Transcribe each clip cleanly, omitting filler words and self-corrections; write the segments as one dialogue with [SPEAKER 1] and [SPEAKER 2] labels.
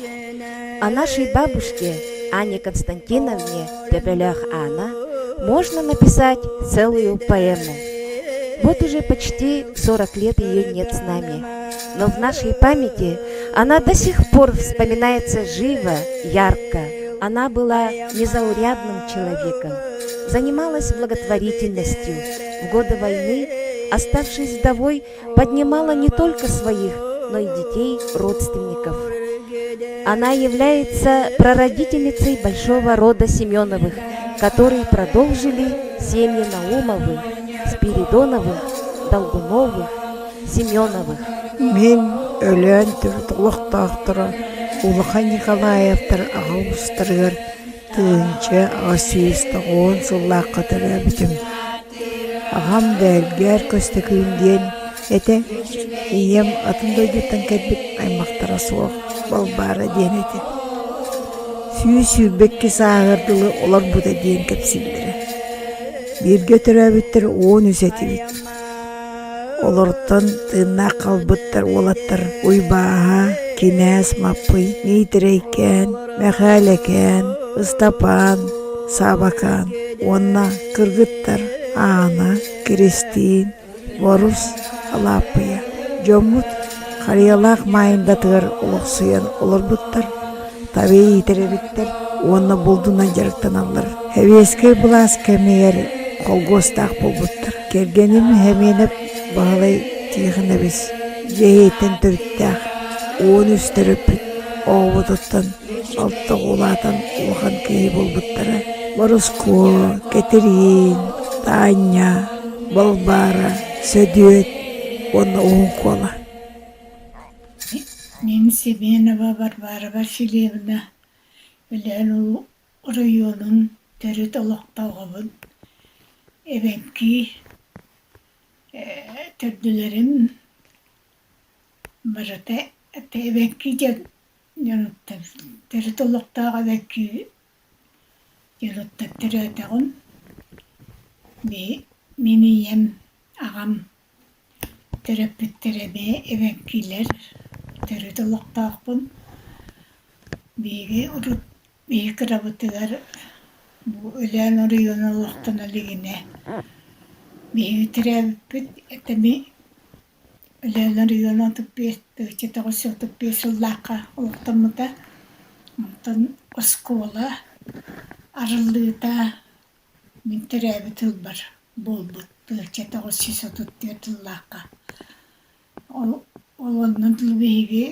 [SPEAKER 1] О нашей бабушке Анне Константиновне Төбөлөөх Аана можно написать целую поэму. Вот уже почти 40 лет ее нет с нами, но в нашей памяти она до сих пор вспоминается живо, ярко. Она была незаурядным человеком, занималась благотворительностью. В годы войны, оставшись вдовой, поднимала не только своих, но и детей родственников. Она является прародительницей большого рода Семеновых, которые продолжили семьи Наумовых, Спиридоновых, Долгуновых, Семеновых.
[SPEAKER 2] Мин Өлөөн төрүт олохтоохторо Улахан Николаевтар аҕа уустарыгар 1890 сыллаахха төрөөбүтүм. Аҕам Бээлгээр Көстөкүүн диэн этэ, ийэм атын дойдуттан кэлбит аймахтара суох Балбаара диэн этэ. 122 сааһыгар дылы олорбута диэн кэпсииллэрэ. Бииргэ төрөөбүттэр 13 этибит. Олортон тыыннаах хаалбыттар уолаттар Уйбааһа, Кинээс Маппый, Миитэрэйкээн, Мэхээлэкээн, Ыстапаан, Саабакаан уонна кыргыттар Аана, Киристиин, Борус, Алааппыйа. Дьоммут Харыйалаах Маайындатыгар олохсуйан олорбуттар, таба иитэр эбиттэр уонна булдунан дьарыктаналлар. Сэбиэскэй былаас кэмигэр холкуостаах буолбуттар. Кэргэним Сэмиэнэп Баһылай Тихонович Дьэһиэйтэн төрүттээх, 13 төрөппүт оҕобутуттан алта улаатан улахан киһи буолбуттара. Борускуо, Кэтириин, Таанньа, Балбаара, Сөдүөт уонна Уһун Куола.
[SPEAKER 3] Мин Семенова Варвара Васильевна Өлөөн оройуонун төрүт олохтооҕобун. Эбэҥки төрдүлэрим барыта эбэҥки дьон дьонуттан төрүт олохтоох эбэҥки дьонуттан төрөөтөҕүм. Мин ийэм, аҕам Төрөппүттэр эмиэ эбэҥкилэр, төрүт олохтоохпун. Биһиги урут биһиги кырабытыгар бу Өлөөн оройуона олохтоно илигинэ биһиги төрөөбүппүт этэми Өлөөн оройуона 35 1935 сыллаахха олохтоммута. Онтон оскуола арыллыыта Мин төрөөбүт тылбар буолбут 1934 сыллаахха. Ол ол онно дылы биһиги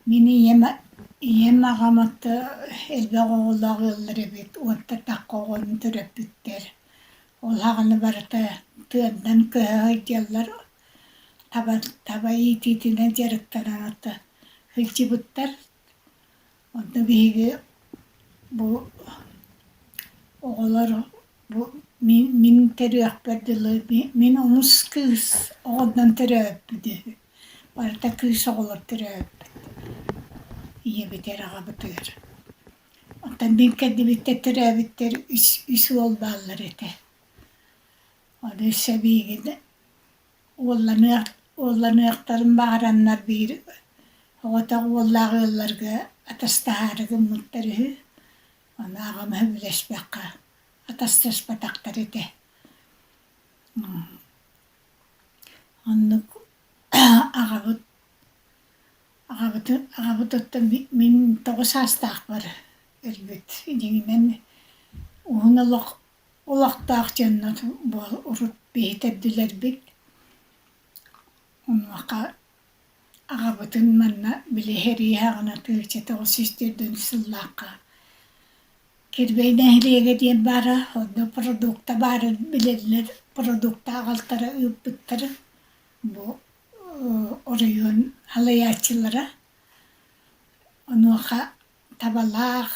[SPEAKER 3] мин ийэм ийэм аҕам отто элбэх оҕолоох ыаллар эбит уонта тахха оҕону төрөппүттэр. Ол аҕаны барыта тыаннан көһө сылдьаллар таба таба иитиитинэн дьарыктанан ото сылдьыбыттар. Онто биһиги бу оҕолор бу мин мин төрүөхпэр дылы мин онус кыыс оҕоннон төрөөбүппүт үһү. Барыта кыыс оҕолор төрөөбүппүт ийэбитигэр аҕабытыгар. Оттон мин кэннибиттэн төрөөбүттэр үс үс уол бааллар этэ. Ону өссө биһигини Уолланыах уолланыахтарын баҕараннар биир оҕотох уоллаах ыалларга атастаһаары гыммыттар үһү. Ону аҕам сөбүлэспэххэ атастаспатахтар этэ. Оннук аҕабыт аҕабыт аҕабыт оттон мин тоҕус саастаахпар өлбүт. Дьиҥинэн уһун олох Олохтоох дьоннор урут биһитэрдилэрбит. Онуоха аҕабытын манна били сэрии саҕана 1904 сыллаахха Кирбэй нэһилиэгэ диэн баара, онно продукта баарын билэллэр, продукта аҕалтара ыыппыттара. Бу оройуон салайааччылара. Онуоха Табалаах,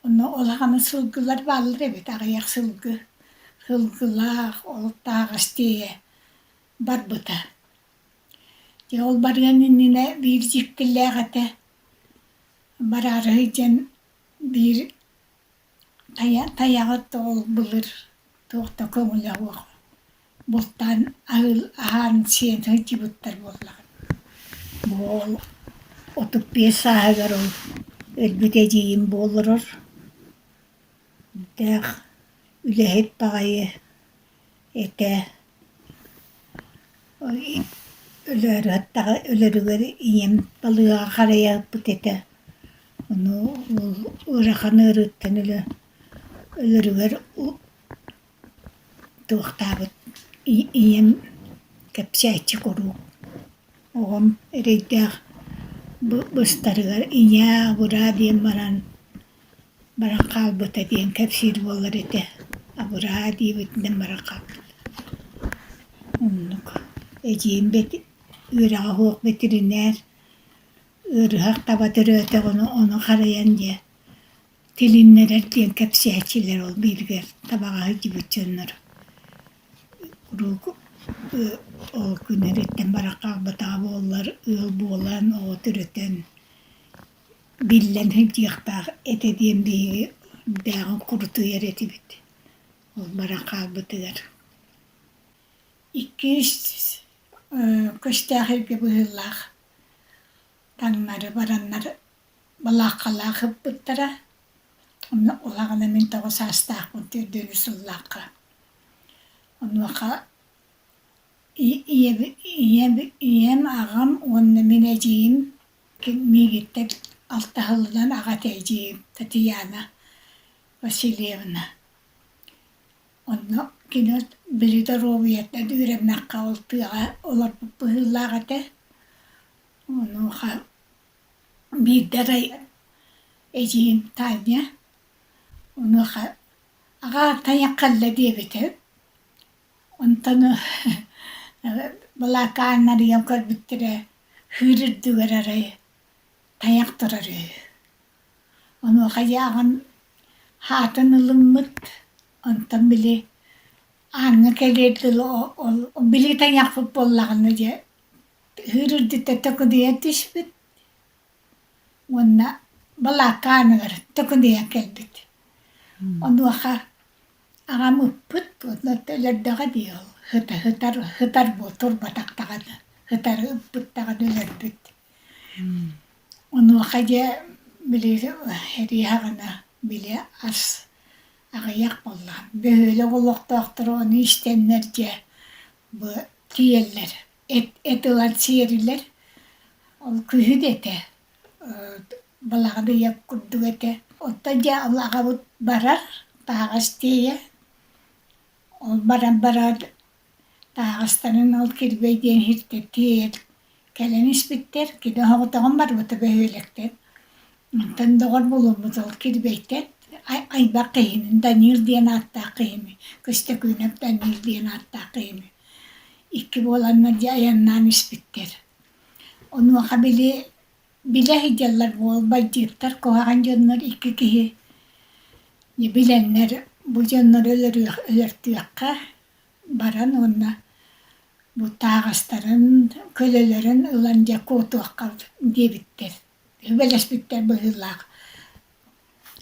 [SPEAKER 3] онно улахан сылгылар бааллар эбит, аҕыйах сылгы, сылгылаах, ол таһаҕас тиэйэ барбыта. Дьэ ол барыан иннинэ биир дьиктилээх этэ, бараары сылдьан биир тайаҕы ол былыр туох да көҥүлэ суох бултаан аһаан сиэн сылдьыбыттар буоллаҕа. Бу ол. 35 сааһыгар ол өлбүт эдьиийим буолларар. Дээх үлэһит баҕайы этэ. Өлөөрү өлөрүгэр ийэм балыыһаҕа харайа ыппыт этэ. Ону ол ыарахан ыарыыттан өлө өлөрүгэр туохтаабыт ийэм кэпсээччи куруук оҕом эрэйдээх быстарыгар ийээ абыраа диэн баран баран хаалбыта диэн кэпсиир буолар этэ абыраа диэбитинэн баран хаалбыта оннук эдьиийим үөрэҕэ суох бэтэринээр ыарыһах таба төрөөтөҕүнэ ону харайан дьэ Тилиннэрэр диэн кэпсээччилэр ол бииригэр табаҕа сылдьыбыт дьоннор куруук ол күннэриттэн баран хаалбатаҕа буоллар ыал буолан оҕо төрөтөн биллэн сылдьыахтаах этэ диэн биһиги үрдээҕин курутуйар этибит ол баран хаалбытыгар. Иккис көстөөх эргэ быһыылаах таҥнары бараннар балааккалаах ыппыттара. Онно улаҕана мин тоҕо саастаахпын төрдүөн сыллаахха. Онуоха ийэм, ийэм, аҕам уонна мин эдьиийим миигиттэн алтыһыллан аҕа этэ эдьиийим Татьяна Васильевна. Онно кини били доруобуйаттан үөрэммэххэ ол тыаҕа олорбут быһыылаах этэ. Онуоха Биирдэ арай эдьиийим Таня онуоха «Аҕаа, тайах кэллэ» диэбитэ. Онтон балаакаан арыйан көрбүттэрэ хыыр үрдүгэр арай тайах турар үһү. Онуоха дьэ аҕам хаатын ылыммыт, онтон били ааҥҥа кэлиэр дылы ол били тайахпыт буоллаҕына дьэ Ыыр үрдүттэн төкүнүйэн түспүт уонна балаакка ааныгар төкүнүйэн кэлбит. Онуоха аҕам ыппыт уонна өлөрдөҕө дии ол ытар ытар буол турбатах даҕаны ытары ыппыт даҕаны өлөрбүт. Онуоха дьэ били эриэхэҕинэ били ас аҕыйах буолла. Бөһүөлэк олохтоохторо ону истэннэр дьэ бу тиийэллэр эт эт ылан сиэрилэр ол күһүн этэ балаҕан ыйа курдук этэ оттон дьэ ол аҕабыт барар таһаҕас тиэйэ ол баран баран таһаҕастарын ол Кирбэй диэн иһиттэр тиэйэн кэлэн испиттэр кини оһоҕотоҕун барбыта бөһүөлэктэн онтон доҕор булуммут ол Кирбэйтэн айбах киһини Данил диэн ааттаах киһини Көстөкүүнэп Данил диэн ааттаах киһини икки буоланнар дьэ айаннаан испиттэр. Онуоха били билэ сылдьаллар буол бандьыыттар куһаҕан дьоннор икки киһи билэннэр бу дьоннору өлөрүөх өлөртүөххэ баран уонна бу таһаҕастарын, көлөлөрүн ылан дьэ куотуохха диэбиттэр. Сүбэлэспиттэр быһыылаах.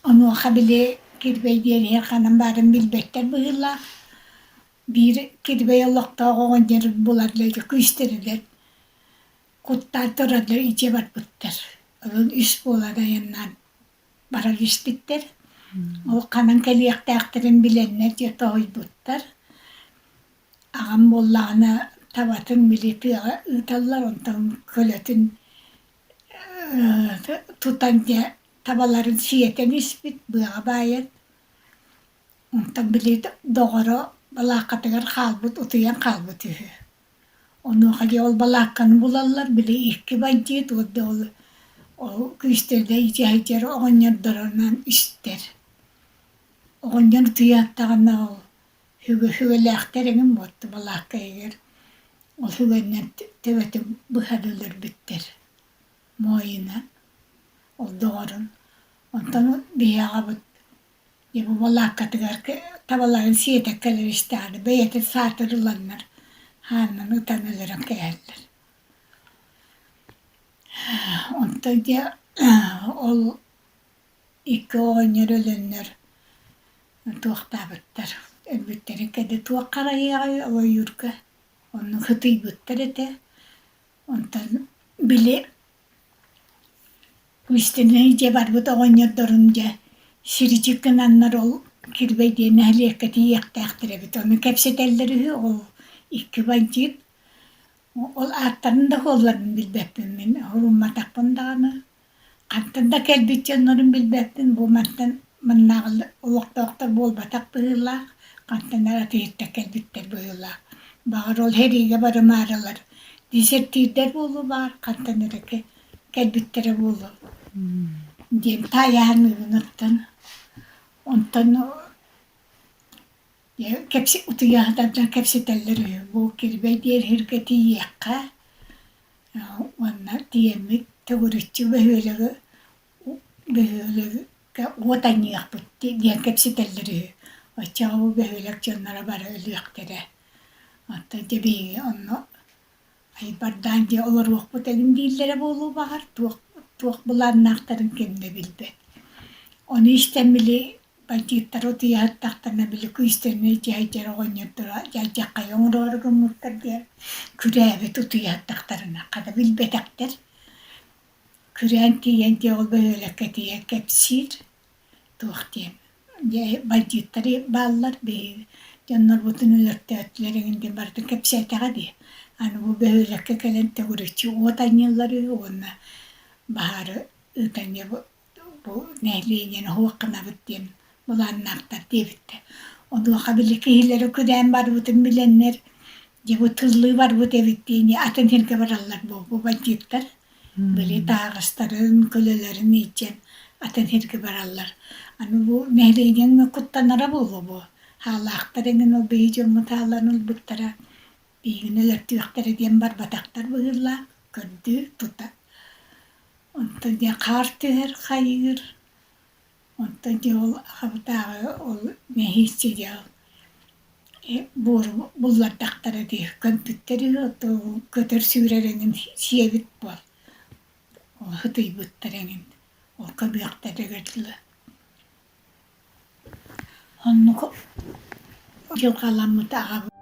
[SPEAKER 3] Онуоха били Кирбэй диэн иһэр ханан баарын билбэттэр быһыылаах. Биир кирбэй олохтоох оҕонньор буланнар күүстэринэн куттаан тураннар илдьэ барбыттар. Онон үс буолан айаннаан баран испиттэр. Ол ханан кэлиэхтээхтэрин билэннэр дьэ тоһуйбуттар. Аҕам буоллаҕына табатын били тыаҕа ыыталлар, онтон көлөтүн тутан дьэ табаларын сиэтэн испит, быаҕа баайан. Онтон били доҕоро балааккатыгар хаалбыт, утуйан хаалбыт үһү. Онуоха дьэ ол балаакканы булаллар, били икки бандьыыт уонна ол ол күүстэринэн итиһэйдэр оҕонньордорунан истэр. Оҕонньор утуйааттаҕына ол сүгэ сүгэлээхтэр эҥин буотта балаакка иһигэр ол сүгэннэр төбөтүн быһан өлөрбүттэр моойуна ол доҕорун. Онтон биһи аҕабыт Дьэ бу балааккатыгар табаларын сиэтэ кэлэр истэҕинэ бэйэтин саатар ыланнар хаанынан ытан өлөрөн кээһэллэр. Онтон дьэ ол икки оҕонньор өлөннөр туохтаабыттар өлбүттэрин кэннэ туох харайыаҕай ол ойуурга оннук ытыйбыттар этэ. Онтон били. Күүстэнэн дьэ барбыт оҕонньордорун дьэ сиричик гынаннар ол Кирбэй диэн нэһилиэккэ тиийиэхтээхтэр эбит. Ону кэпсэтэллэр үһү ол икки бандьыыт. Ол ааттарын да суолларын билбэппин мин, уһулумматахпын даҕаны. Хантан да кэлбит дьоннорун билбэппин, бу мантан маннааҕы олохтоохтор буолбатах быһыылаах, хантан эрэ атыыһыттар кэлбиттэр быһыылаах. Баҕар ол сэриигэ барымаарылар дезертирдэр буолуо баҕар хантан эрэ кэлбиттэрэ буолуо диэн таайаһаныыбын оттон онтон кэпси утуйа сытан кэпсэтэллэр үһү бу Кирбэй диэн сиргэ тиийиэххэ уонна тиийэммит төгүрүччү бөһүөлэги бөһүөлэккэ уот анньыахпыт диэн кэпсэтэллэр үһү оччоҕо бу бөһүөлэк дьонноро бары өлүөхтэрэ оттон дьэ биһиги онно Айбардаан дьэ олоруохпут эҥин дииллэрэ буолуо баҕар, туох туох былааннаахтарын ким да билбэт. Ону истэн били бандьыыттары утуйа сыттахтарына били күүстэринэ дьэһэйдэр оҕонньордоро дьалдьаххай оҥороору гыммыттар диэн күрээбит утуйа сыттахтарына хата билбэтэхтэр. Күрээн тиийэн дьэ ол бөһүөлэккэ тиийэн кэпсиир туох диэн дьэ бандьыыттар бааллар биһиги дьоннорбутун өлөртөөтүлэр эҥин диэн барытын кэпсээтэҕэ дии. Аны бу бөһүөлэккэ кэлэн төгүрүччү уот анньыллар үһү уонна баһаары ыытан дьэ бу бу нэһилиэнньэни суох гынабыт диэн былааннаахтар диэбиттэр. Онуоха били киһилэрэ күрээн барбытын билэннэр дьэ бу тыллыы барбыт эбит диэн атын сиргэ бараллар буолбу бандьыыттар. Били таһаҕастарын, көлөлөрүн иитэн атын сиргэ бараллар. Аны бу нэһилиэнньэҥ куттанара буолуо буо. Хаалаахтар эҥин ол биһи дьоммут хаалан ылбыттара биһигини өлөртүөхтэрэ диэн барбатахтар быһыылаах, көрдүү тута. Онтон дьэ хаар түһэр, хайыыр. Онтон дьэ ол аҕабытааҕы ол нэһииччэ дьэ буору буллардахтара дии көмпүттэр үһү оттон көтөр сүүрэр эҥин сиэбит буол ол ытыйбыттар эҥин ол көмүөхтэригэр дылы Оннук дьылҕаламмыт аҕабыт.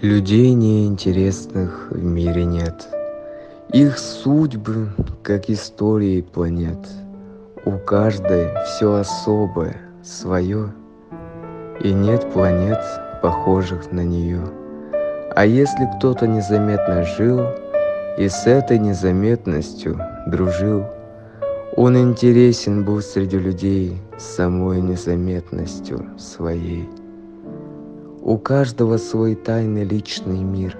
[SPEAKER 4] Людей неинтересных в мире нет. Их судьбы, как истории планет. У каждой все особое, свое, И нет планет, похожих на нее. А если кто-то незаметно жил И с этой незаметностью дружил, Он интересен был среди людей Самой незаметностью своей. У каждого свой тайный личный мир.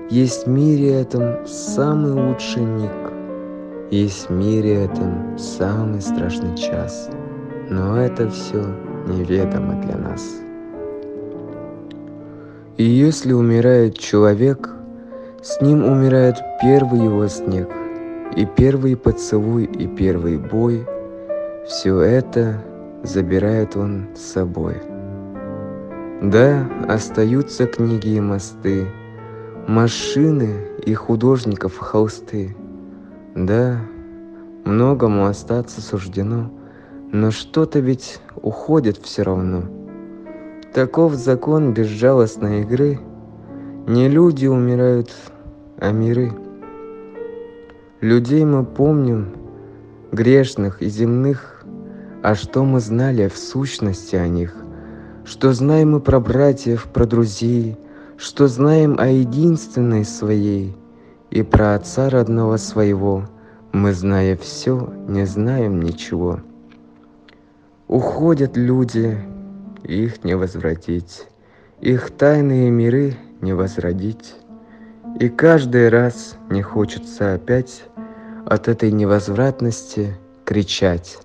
[SPEAKER 4] Есть в мире этом самый лучший миг, Есть в мире этом самый страшный час, Но это все неведомо для нас. И если умирает человек, С ним умирает первый его снег, И первый поцелуй, и первый бой Все это забирает он с собой. Да, остаются книги и мосты, Машины и художников холсты. Да, многому остаться суждено, Но что-то ведь уходит все равно. Таков закон безжалостной игры. Не люди умирают, а миры. Людей мы помним, грешных и земных, А что мы знали в сущности о них? Что знаем мы про братьев, про друзей, Что знаем о единственной своей И про отца родного своего Мы, зная все, не знаем ничего. Уходят люди, их не возвратить, Их тайные миры не возродить. И каждый раз не хочется опять От этой невозвратности кричать.